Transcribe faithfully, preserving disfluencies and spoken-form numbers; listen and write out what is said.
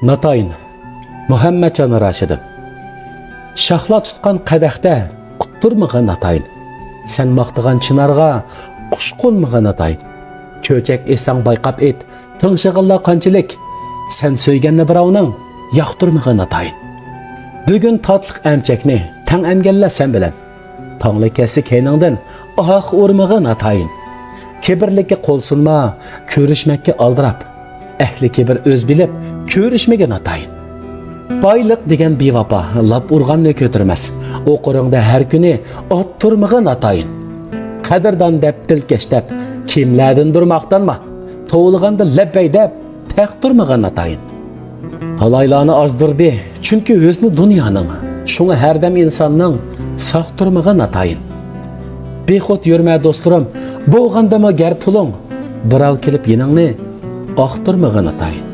ناتايىن، مۇھەممەتجان راشىدىم. شاخلار تۇتقان قەدەھتە قۇتتۇرمىغىن ناتايىن. سەن ماختىغان چىنارغا قۇش قونمىغىن ناتايىن. چۆچەك ئېسەڭ بايقاپ ئېيت، تىڭشىغانلار قانچىلىك؟ سەن سۆيگەننى بىراۋنىڭ ياقتۇرمىغىن ناتايىن. بۈگۈن تاتلىق ئەمچەكنى تەڭ ئەمگەنلەر سەن بىلەن. تاڭلا كەتسە كەينىڭدىن ئاھ ئۇرمىغىن ناتايىن. كىبىرلىككە قول سۇنما، كۆرۈشمەككە ئالدىراپ. ئەھلى كىبىر ئۆز بىلىپ، كۆرۈشمىگىن ناتايىن. بايلىق دېگەن بىۋاپا، لاپ ئۇرغاننى كۆتۈرمەس. ئوقۇرۇڭدا ھەر كۈنى ئات تۇرمىغىن ناتايىن. قەدىردان دەپ، دىلكەش دەپ، كىملەردىندۇر ماختانما. توۋلىغاندا لەببەي دەپ، تەق تۇرمىغىن ناتايىن. تالايلارنى ئازدۇردى، چۈنكى ھۆسنى دۇنيانىڭ. شۇڭا ھەردەم ئىنساننىڭ ساق تۇرمىغىن ناتايىن. بىخۇد يۈرمە دوستلىرىم، بولغاندىمۇ گەر پۇلۇڭ. بىراۋ كېلىپ يېنىڭنى ئاختۇرمىغىن ناتايىن.